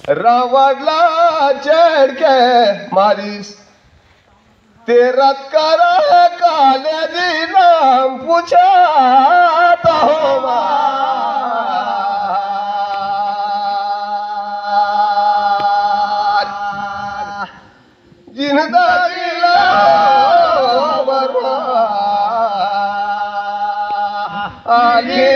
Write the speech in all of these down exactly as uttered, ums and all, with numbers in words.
रावण ला चढ़ के मारिस, ते रथ करा काले जी नाम पूछा तो हमार। जिंदगी ला बर्बाद आगे।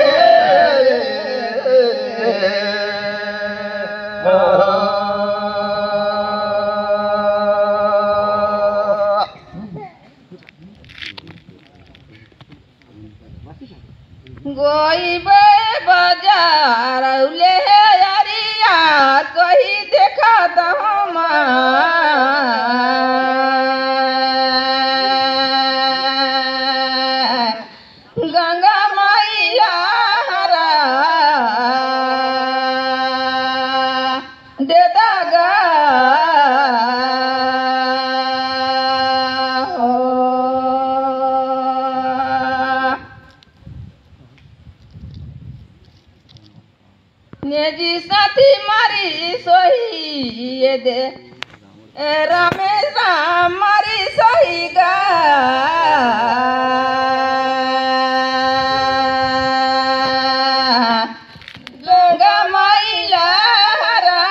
गोइबे बजार ले अरिया कही देखत हमा गंगा मैया हरा दे दगा हो। नेजी साथी मारी सोही ये दे, ए रामे राम मारी सोही गा। गंगा मैला हरा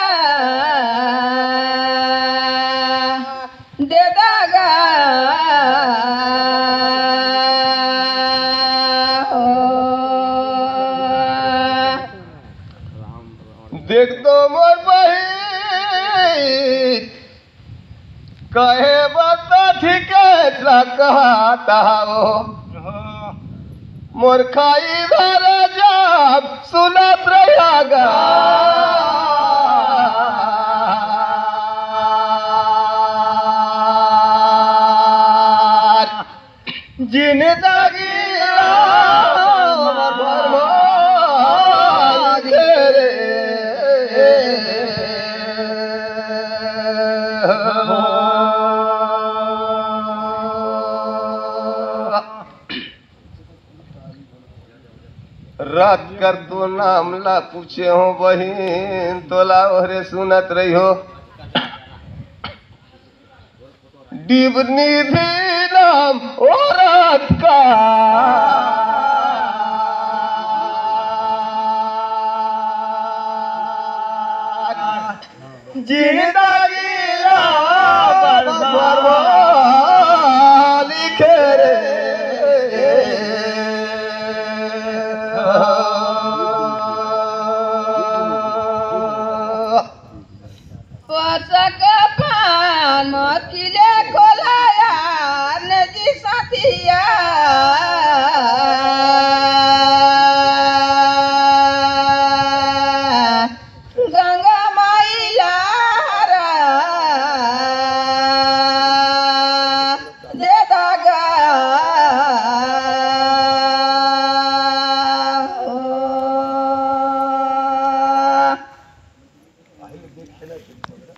दे दगा हो। देख तो मोर बहिन, कहे बता ठीक है, कहता हो। मोर खाई धरे जाब सुनत रहिया गा। जिंदगी राम बर्बाद करे। रात कर तो नाम ला पूछे हो बहिन, तोला ओहरे सुनत रही हो। डिबनी भी नाम औरत का। जिंदगी रावण भगवान लिखे रे। पोसक पान मतिले खोलाया नदी साथिया। गंगा मैला हरा दे दगा हो।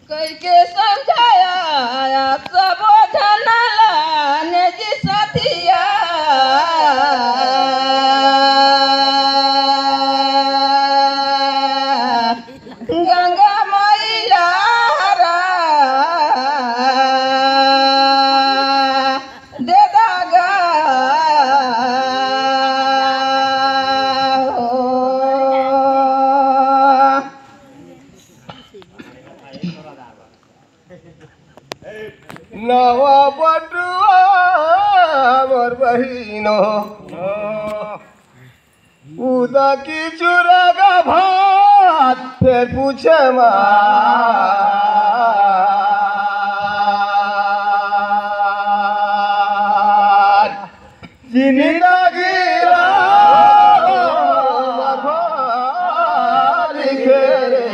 कइके समझाया सबो झन ला नेजी साथिया। गंगा मैला हरा दे दगा हो। नवा बटुआ मोर बहिनो, उदा की चुरागा भात फेर पूछे मा। जिंदगी राम भगवान लिखे रे।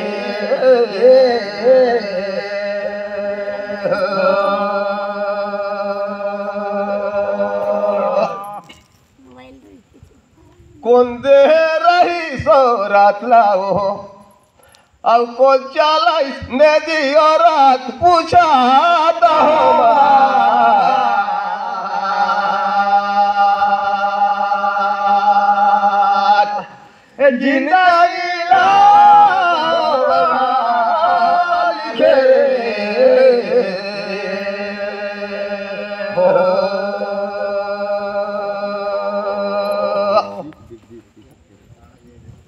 कोन दे रही सो रात लाओ। अउ कोन चालाइस नेदी औरत पूछा त हमार। ए जिंदगी ला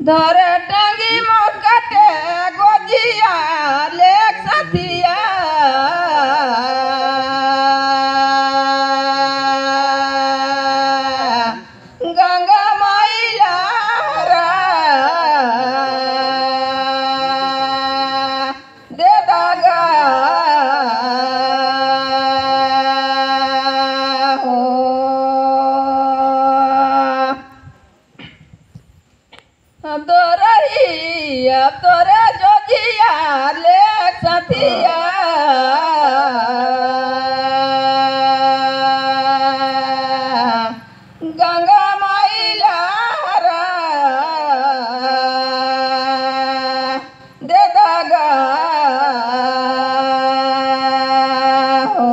तोरे टंगी मोर कटे गोजिया ले सतिया। गंगा माई ला हरा दे दागा हो। तोरही अब तोरे जोजिया ले सतिया। गंगा माई ला हरा दे दागा हो।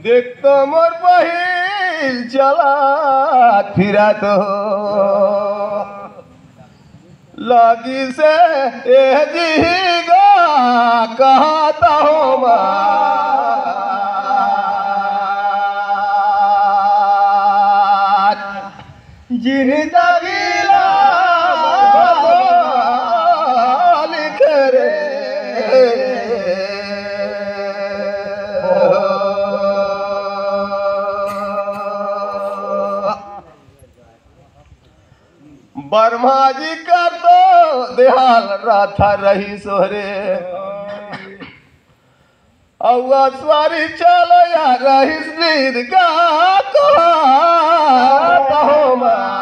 देख तो मोर बहिन चलत फिरत हो, लागिस ए जी गा कहत हो मार। जिंदगी ला बदल करे। बर्मा जी कर तो देहाल राथा रहिस हो रे। अउ असवारी चलो या रहिस वीर का कहत हो मार।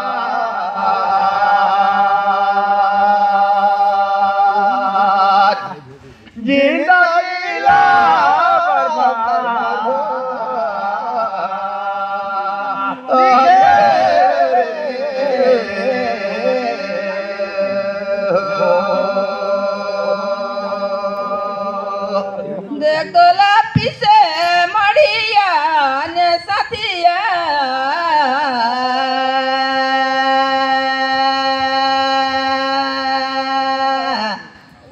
जिंदगी ला बर्बाद देख तोला पीसे मड़िया ने सतिया।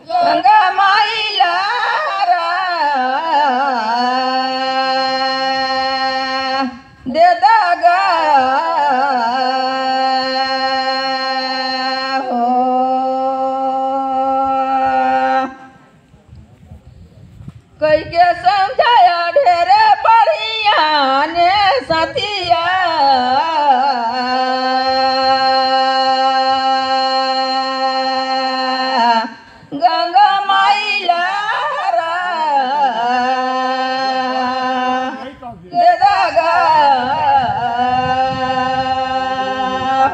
गंगा माई ला हरा दे दागा हो। कइके समझाया ढेरे बढ़िया ने सतिया। गंगा माई ला हरा दे दागा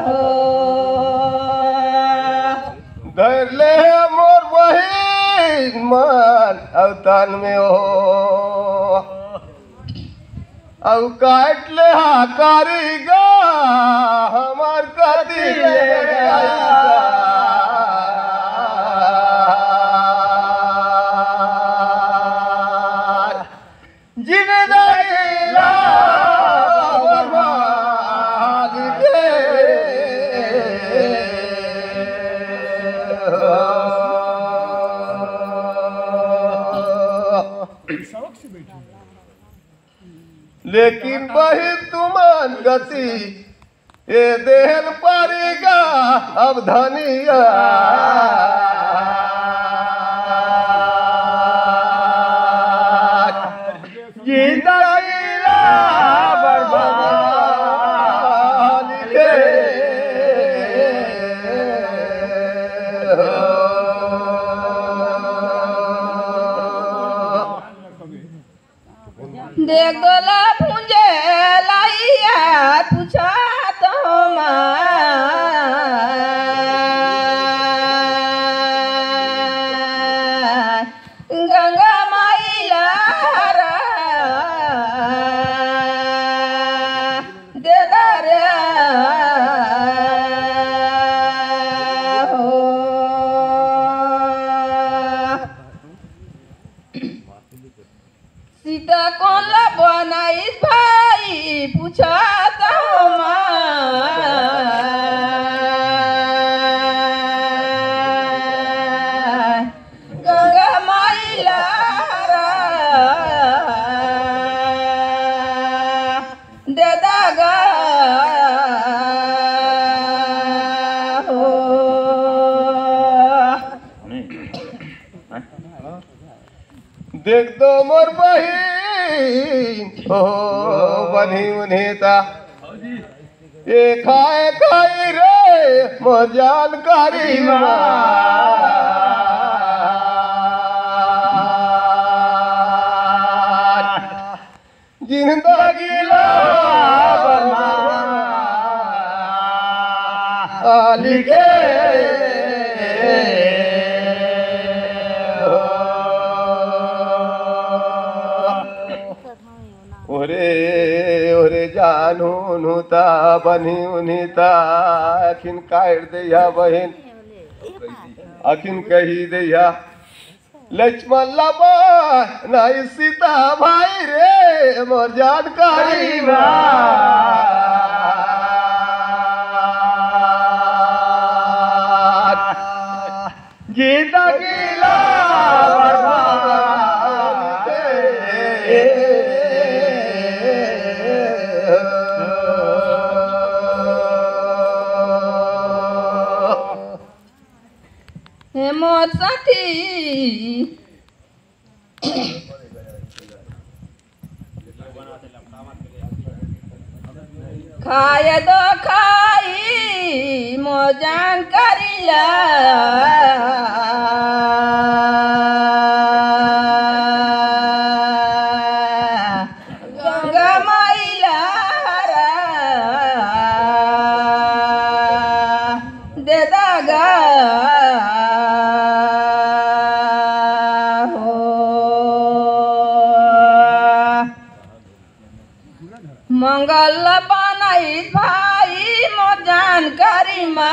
हो। धर ले मोर बहिन मन अउ तन में हो। अउ काट ले हा कारीगर हमर कति ले जिंदगी ला बर्बाद के। लेकिन बहिन तुमन गति ए देहन परिगा अब धनिया। जिंदगी ला बर्बाद के। देख गोला भुंजे लाइया पूछा तो माँ। गंगा माई ला हरा दे दारे हो। सीता कोन ला बनाइस भाई पूछा तो माँ। गंगा माई ला हरा दे दागा देख तो मोर बहिन, ओ बनी उन्हें ता। ए खाए खाई रे मोर जानकारी मार। जिंदगी ला बना लिखे हो। ओरे, ओरे जानू नु ता बनी उन्हीं ता अखिन काट दे या बहिन, अखिन कही दे या लक्ष्मण लाबा नहीं सीता भाई रे मोर जानकारी मार। जिंदगी ला बर्बाद हे मोर साथी, खाए दो खाई मोर जानकारी ला। गंगा माई ला हरा दे दागा हो। मंगल बनाई भाई मोर जानकारी मा।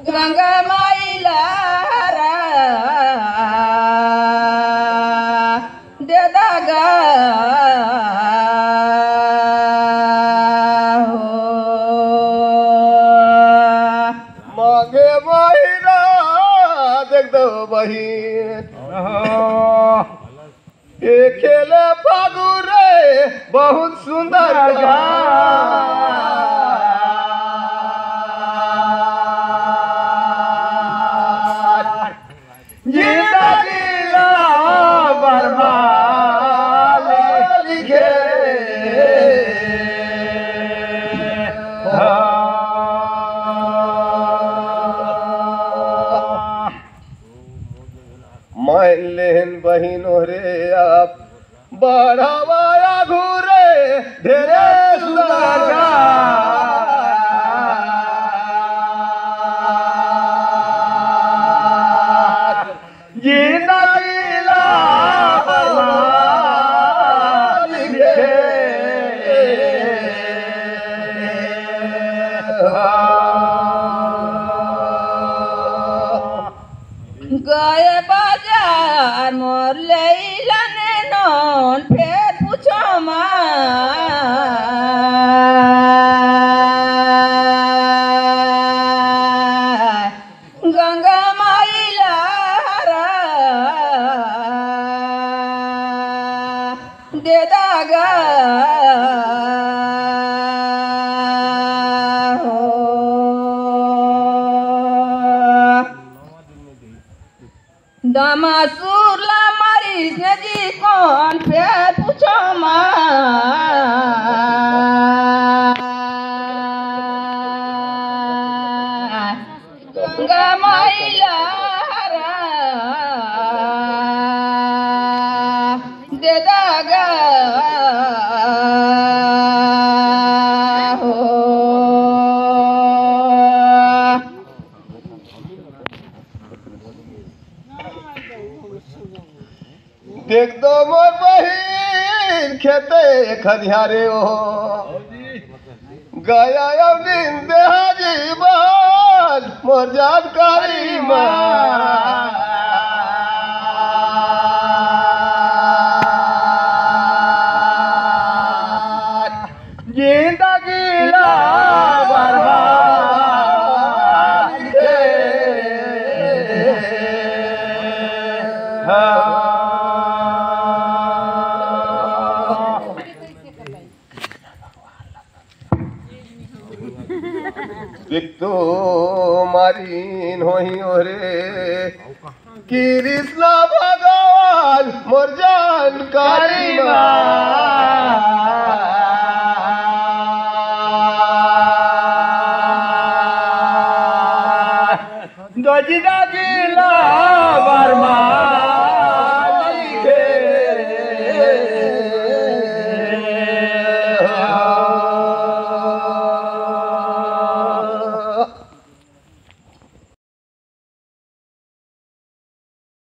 गंगा माई ला हरा दे दागा हो। माघे महिना देख दो बहिन, ए खेले फागु रे बहुत सुंदर गाय। जिंदगी ला बर्बाद लिखे। मान लेहन बहिन ओहरे आप बढ़ावा आघू रे ढेरे सुंदर गाय। जिंदगी ला बर्बाद लिखे। गए बाजार मोर लैला ने नोन फेर पूछो मा। गंगा माई ला हरा दे दागा हो। दमासुर ला मारिस ने जी कोन फेर पूछो मा। गंगा माई ला हरा दे दागा हो। देख दो मोर बहिन खेते खनिहारे हो। गया अउ निंदे हाजी बाल मोर जानकारी मा। जिंदगी ला बर्बाद के। हाँ। एक तो मारिन होही ओरे कृष्ण भगवान मोर जानकारी मा।